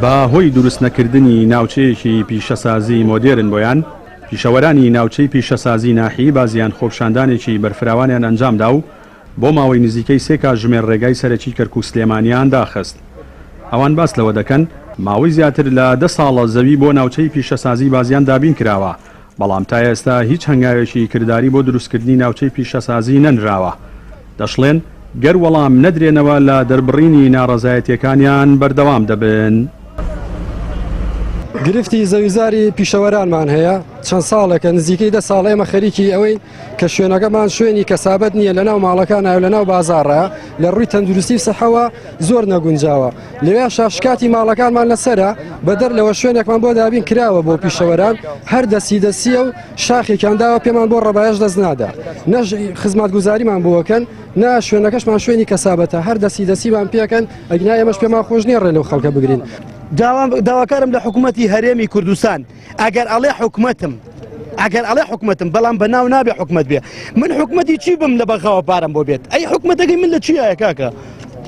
بە هۆی دروستنەکردنی ناوچەیەکی پیشەسازی مۆدێرن بۆیان، پیشەوەرانی ناوچەی پیشەسازی ناحیەی بازیان خۆپیشاندانێکی بەرفراوانیان ئەنجامدا و بۆ ماوەی نزیکەی سێ کاتژمێر ڕێگای سەرەکی کەرکوک-سلێمانیان داخست. ئەوان باس لەوە دەکەن، ماوەی زیاتر لە دە ساڵە زەوی بۆ ناوچەی پیشەسازی بازیان دابین کراوە، بەڵام تا ئێستا هیچ هەنگاوێکی کرداری بۆ دروستکردنی ناوچەی پیشەسازی نەنراوە. دەشڵێن، گەر وەڵام نەدرێنەوە لە دەربڕینی ناڕەزایەتییەکانیان بەردەوام دەبن. گرفتی زەویزاری پیشەوەرانمان هەیە، چەند ساڵێکە نزیکەی دە ساڵ ئێمە خەریکی ئەوەین کە شوێنەکەمان شوێنی کەسابەت نییە لەناو ماڵەکانە و لەناو بازاڕە، لە ڕووی تەندروستی و سەحەوە زۆر نەگونجاوە. لەوێشا شکاتی ماڵەکانمان لەسەرە، بەدەر لەوە شوێنێکمان بۆ دابین کراوە بۆ پیشەوەران، هەر دەستی دەستیە و شاخێکیان داوە پێمان بۆ ڕەبایەش دەست نادا، نە خزمەتگوزاریمان بۆ ئەکەن، نە شوێنەکەشمان شوێنی کەسابەتە، هەر دەستی دەستیمان پێکەن، ئەگینا ئێمەش پێمان خۆش نییە ڕێ لەو خەڵکە بگرین. داواکارم لە حکوومەتی هەرێمی کوردستان ئەگەر ئەڵێ حکومەتم ئەگەر ئەڵێ حکومەتم بەڵام بە ناو نابێ حکومەت بێ من حکومەتی چی بم لە بەغاوە پارەم بۆ بێت ئەی حکومەتەکەی من لە چیایە کاکە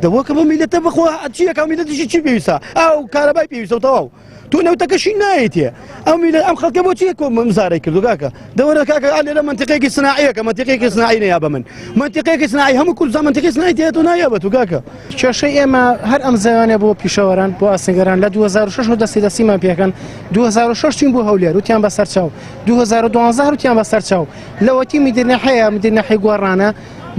دەوەکە بە میلەتە بخۆ چیەکە میلەتیشی چی پێویستە ئەو کارەبای پێویستە و تەواو تۆ نەوتەکەشی نایەتێ ئەو میلە ئەم خەڵکە بۆ چیە کۆ مزارەی کردو کاکە دەوەرە کاکە ئا لێرە منتیقێکی سناعیەکە منتیقێکی سناعی نەیا بە من منتیقێکی سناعی هەموو کوردستان منتیقی سناعی تێ تۆ نایە بە تو کاکە کێشەی ئێمە هەر ئەم زەویانە بۆ پیشەوەران بۆ ئاسنگەران لە 2006 ەوە دەستی دەستیمان پێکەن 2006 چوین بۆ هەولێر وتیان بە سەرچاو 2012 هەر وتیان بە سەرچاو لەوەتی میدیر ناحیە میدیر ناحیە گۆڕانە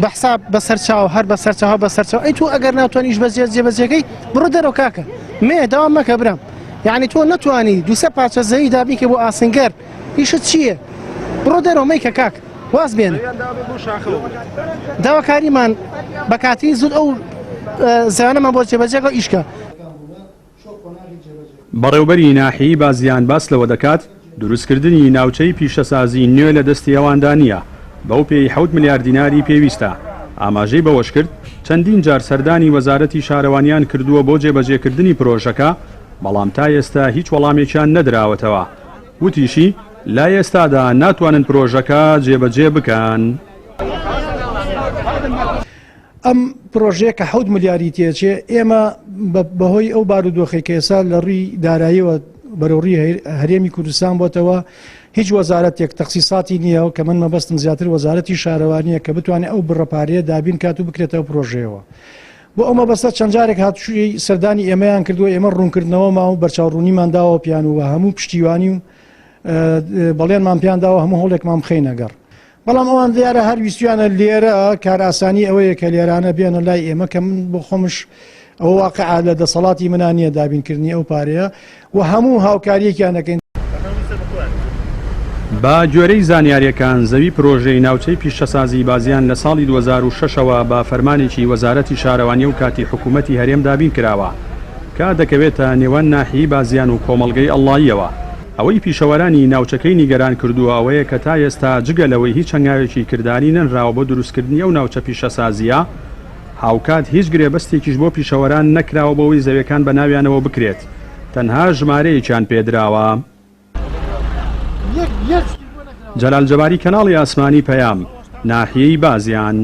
بە حساب بە سەرچاو هەر بە سەرچاو بە سەرچاو ئەی تۆ ئەگەر ناتوانانی ئیش بەجێ جێبەجێکەی بڕۆ دەرەوە کاکە مێ داوام مەکە برام یعنی تۆ نەتوانی دووسە پارچە زەوی دابینکە بۆ ئاسنگەر ئیشت چییە بڕۆ دەرەوە مەیکە کاک واز بێنە داواکاریمان بە کاتری زوو ئەو زیانەمان بۆ جێبەجێکە ئیشکە. بەڕێوبەری ناحیەی بازیان باس لەوە دەکات، دروستکردنی ناوچەی پیشەسازی نوێ لە دەستی ئەواندا نییە، بەو پێی حەوت ملیار دیناری پێویستە. ئاماژەی بەوەشکرد، چەندین جار سەردانی وەزارەتی شارەوانیان کردووە بۆ جێبەجێکردنی پرۆژەکە، بەڵام تا ئێستا هیچ وەڵامێکیان نەدراوەتەوە. وتیشی، لە ئێستادا ناتوانن پرۆژەکە جێبەجێ بکەن. ئەم پرۆژەیە کە حەوت ملیاری تێچێ، ئێمە بەهۆی ئەو بارودۆخەی کە ئێستا لە ڕووی داراییەوە بەرەوڕووی هەرێمی کوردستان بۆتەوە، هیچ وەزارەتێک تەخسیساتی نییە و کە من مەبەستم زیاتر وەزارەتی شارەوانییە کە بتوانێت ئەو بڕە پارەیە دابین کات و بکرێتە ئەو پرۆژەیەوە. بۆ ئەو مەبەستە چەند جارێک هاتوچووی سەردانی ئێمەیان کردووە، ئێمە ڕوونکردنەوەمان و بەرچاوڕوونیمان داوە پێیان و هەموو پشتیوانی و بەڵێنمان پێیان داوە هەموو هەوڵێکمان بخەینە گەڕ. بەڵام ئەوان دیارە هەر ویستویانە لێرە کارئاسانی ئەوەیە کە لێرانە بێنە لای ئێمە کە من بۆ خۆمش ئەوە واقعە لە دەسەڵاتی منا نییە دابینکردنی ئەو پارەیە و هەموو هاوکاریەکیان دەکەین. بە گوێرەی زانیارییەکان، زەوی پرۆژەی ناوچەی پیشەسازی بازیان لە ساڵی 2006 ەوە بە فەرمانێکی وەزارەتی شارەوانی و کاتی حکوومەتی هەرێم دابین کراوە کە دەکەوێتە نێوان ناحیەی بازیان و کۆمەڵگەی ئەڵڵاییەوە. ئەوەی پیشەوەرانی ناوچەکەی نیگەران کردووە ئەوەیە کە تا ئێستا جگە لەوەی هیچ هەنگاوێکی کرداری نەنراوە بۆ دروستکردنی ئەو ناوچە پیشەسازییە، هاوکات هیچ گرێبەستێکیش بۆ پیشەوەران نەکراوە بۆ ئەوەی زەویەکان بە ناویانەوە بکرێت، تەنها ژمارەیەکیان پێدراوە. جەلال جەباری کەناڵی ئاسمانی پەیام، ناحیەی بازیان.